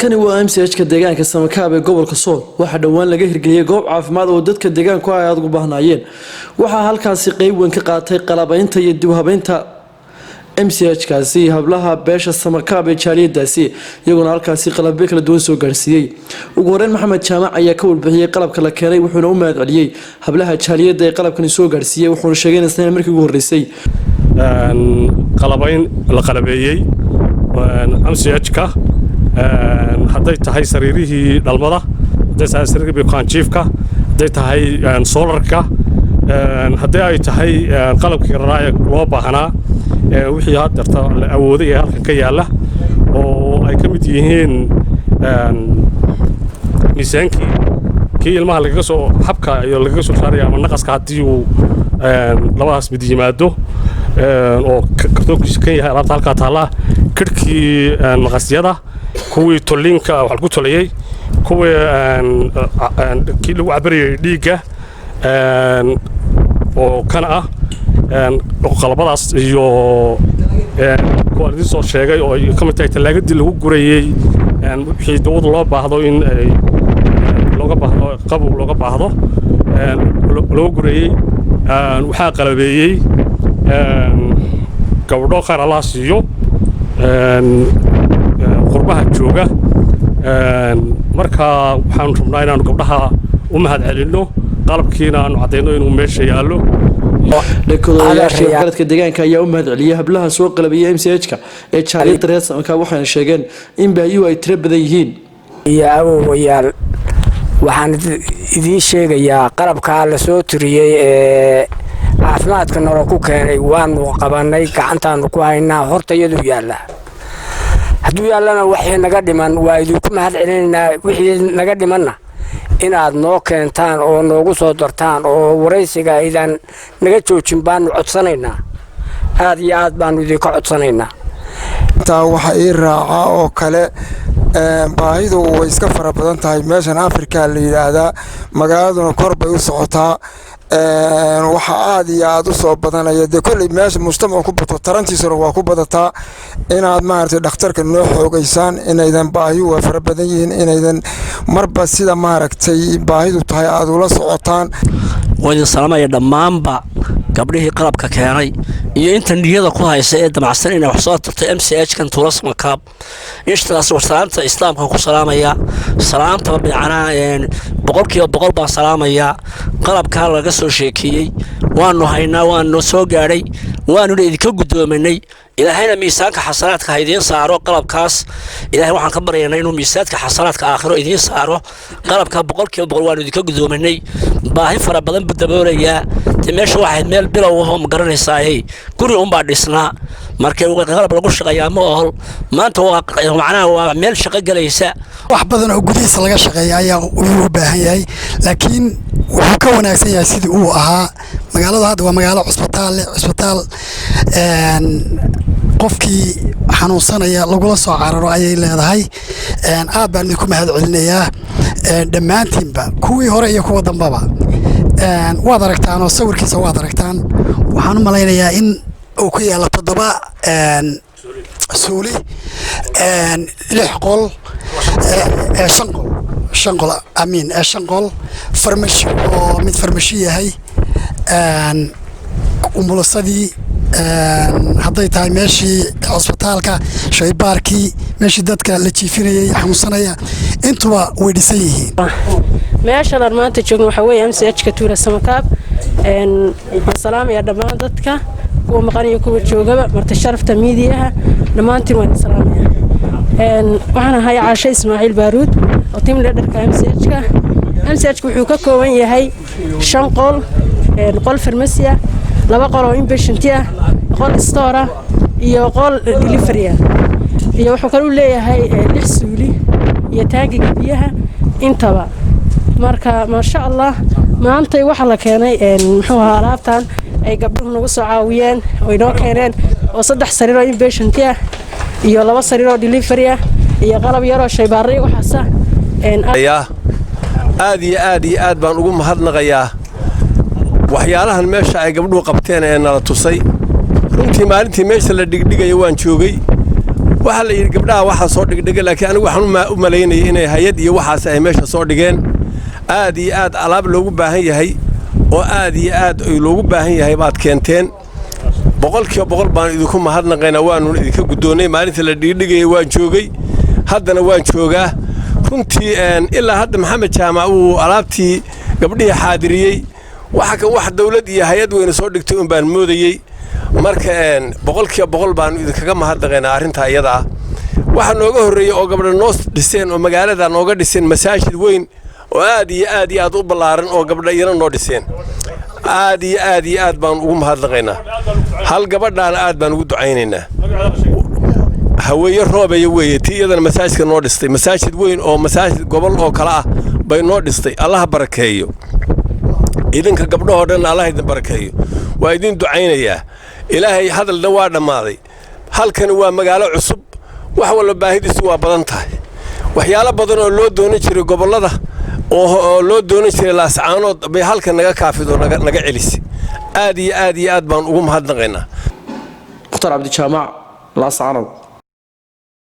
Halkani waa MCH-ka deegaanka Samakaab ee gobolka Sool. Waxaa dhowaan laga hirgeliyey goob caafimaad oo dadka deegaanku ay aada ugu baahnaayeen. Waxaa halkaasi qeyb weyn ka qaatay qalabaynta iyo dib u habeynta MCH-kaasi hablaha beesha Samakaab ee jaaliyadaasi, iyaguna halkaasi qalabyo kala duwan soo gaarsiiyey. Ugu horeyn, Maxamed Jaamac ayaa ka warbixiyey qalabka la keenay, wuxuuna u mahad celiyey hablaha jaaliyadda ee qalabkani soo gaarsiiyey, wuxuuna sheegay in markii ugu horreysay qalabayn la qalabeeyey MCH-ka, hadday tahay sariirihii dhalmada, hadday tahay sariirihii bukaanjiifka, hadday tahay solarka, haddii ay tahay qalabkii raraa ee loo baahnaa, wixii haddeerta la awooday ee halkan ka yaalla, oo ay ka mid yihiin miisaankii kii ilmaha lagaga soo xabka iyo lagaga soo saaraya ama naqaska, haddii uu labadaas mid yimaado, oo kartoonkiisu kan yahay, alaabta halkaa taallaa, kirhkii maqasyada, kuwii tolliinka wax lagu tolayey, kuwii kii lagu cabirayay dhiigga oo kan ah, qalabadaas iyo kuwaan idiin soo sheegay, oo ay ka mid tahay tallaagadii lagu gurayey wixii dawada loo baahdo, in ay looga baahdo qabow looga baahdo looga gurayey. Waxaa qalabeeyey gabdho, khayr Allah siiyo, qurbaha jooga. Marka waxaanu rabnaa inaanu gabdhaha u mahad celinno, qalabkiina aanu caddayno inuu meesha yaallo. Dhankooda, odayaashii waxgaradka deegaanka ayaa u mahad celiyey hablaha soo qalabiyey MCH-ka ee jaaliyadda reer Samakaab, waxayna sheegeen in baahiyuhu ay tiro badan yihiin. Iyo awowayaal, waxaan idiin sheegayaa qalabkaa la soo tiriyey ee caafimaadka nolol ku keenay waanu qabannay, gacantaanu ku haynaa, horta iyaduu yaallaa. Hadduu yaallana, waxii naga dhiman waa idinku mahad celinaynaa. Wixii naga dhimanna inaad noo keentaan oo noogu soo dartaan oo waraysiga aydan naga joojin baanu codsanaynaa. Aad iyo aad baanu idinka codsanaynaa. Taa waxa ii raaca oo kale, baahidu way iska fara badan tahay. Meeshan Afrika la yidhaahdaa, magaaladuna kor bay u socotaa. Waxaa aad iyo aad u soo badanaya dee kolley meesha mujtamacu ku bato, tarantiisuna waa ku badataa. Inaad maaragtay dhakhtarka noo xoogaysaan, inaydan baahiyu waa fara badan yihiin, inaydan marba sida maaragtay baahidu tahay aad ula socotaan. Waa idin salaamaya dhammaanba gabdhihii qalabka keenay iyo inta niyada ku haysa ee damacsan inay wax soo tarto MCH kan tuula Samakaab. Intaas salaamta islaamka ku salaamaya, salaamta bicnaa 100% baan salaamayaa. Qalabkaa laga soo sheekeeyey waanu haynaa, waanu soo gaadhay, waanuna idinka guddoominay. Ilaahayna miisaanka xasanaadka ha idiin saaro qalabkaas. Ilahay waxaan ka baryaynaa inuu miisaanka xasanaadka aakhiro idiin saaro qalabka. 100% waanu idinka guddoominay. Baahi fara badan buu daboolayaa. Dee meesha waxay ahayd meel bilow ahoo, ma garanaysaaye, guri unbaa dhisnaa. Marka qalab lagu shaqeeyaa ma ohol. Maanta waa macnaha waa meel shaqo gelaysa. Wax badan oo gudihiisa laga shaqeeya ayaa uu u baahan yahay, laakiin wuxuu ka wanaagsan yahay sidii uu ahaa. Magaaladu hadda waa magaalo cusbitaal leh, cusbitaal qofkii xanuunsanaya lagula soo cararo ayay leedahay. Aad baan idinku mahad celinayaa dhammaantiinba, kuwii hore iyo kuwa dambaba. Waad aragtaan oo sawirkiisa waad aragtaan. Waxaan u malaynayaa in uu ku yaalla toddoba suuli, lix qol, shan qol, shan qol, amiin, shan qol, farmashi oo mid farmashi yahay, umulasadii, hadday tahay meeshii cusbitaalka, shaybaarkii, meeshii dadka la jiifinayay xanuunsanaya, intuba way dhisan yihiin. Meeshan aan maanta joogno waxaa weeye MCH-ka tuula Samakaab. Waan salaamayaa dhammaan dadka, kuwa maqan iyo kuwa joogaba, marti sharafta miidiyaha, dhammaantiin waan salaamaya. Waxaan ahay Caashe Ismaaciil Baaruud oo team leaderka MCH-ka. MCH-ka wuxuu ka kooban yahay shan qol: qol farmasi ah, laba qol oo inpatient ah, qol store ah iyo qol delivery ah, iyo wuxuu kaluu leeyahay lix suuli iyo taangiga biyaha intaba. Marka maasha Allah, maantay waxaa la keenay, muxuu ahaa, alaabtan ay gabdhuhu nagu soo caawiyeen oo inoo keeneen, oo saddex sariir oo inpatient ah iyo laba sariir oo delivery ah iyo qalab yaroo shaybaarray waxaasa. Aad iyo aad iyo aad baan ugu mahadnaqayaa waxyaalahan meesha ay gabdhuhu qabteen ee nala tusay. Runtii maalintii meesha la dhigdhigaya waan joogay. Waxaa la yidhi gabdhaha waxaa soo dhigdhiga, laakiin anigu waxaan u malaynayay inay hay-ad iyo waxaas ay meesha soo dhigeen. Aad iyo aad alaab loogu baahan yahay oo aad iyo aad loogu baahan yahay baad keenteen. 100% baanu idinku mahadnaqaynaa, waanuna idinka guddoonnay. Maalinta la dhigdhigayay waan joogay, haddana waan joogaa. Runtii ilaa hadda Maxamed Jaamac uu alaabtii gabdhihii xaadiriyey. Waxa kan wax dawlad iyo hay-ad weyne soo dhigtay un baan moodayey. Marka 100% baanu idinkaga mahadnaqaynaa arrintaa iyada ah. Waxaa nooga horreeyey oo gabdha noo dhiseen oo magaalada nooga dhiseen masaajid weyn oo aad iyo aad iyo aad u ballaaran oo gabdha iyana noo dhiseen. Aad iyo aad iyo aad baan ugu mahadnaqaynaa. Hal gabadhaana aad baan ugu ducaynaynaa, Haweeye Roobeya weeye, tii iyadana masaajidka noo dhistay. Masaajid weyn oo masaajid gobol oo kale ah bay noo dhistay. Allaha barakeeyo idinka gabdhahoo dhan, Allah idin barakeeyo, waa idin ducaynayaa. Ilaahay hadalna waa dhammaaday. Halkani waa magaalo cusub, wax walba baahidiisu waa badan tahay. Waxyaalo badan oo loo doonan jiray gobollada oo loo doonan jiray Laascaanood bay halkan naga kaafidoo naga celisay. Aad iyo aad iyo aad baan ugu mahadnaqaynaa. Mukhtaar Cabdijaamac, Laascaanood.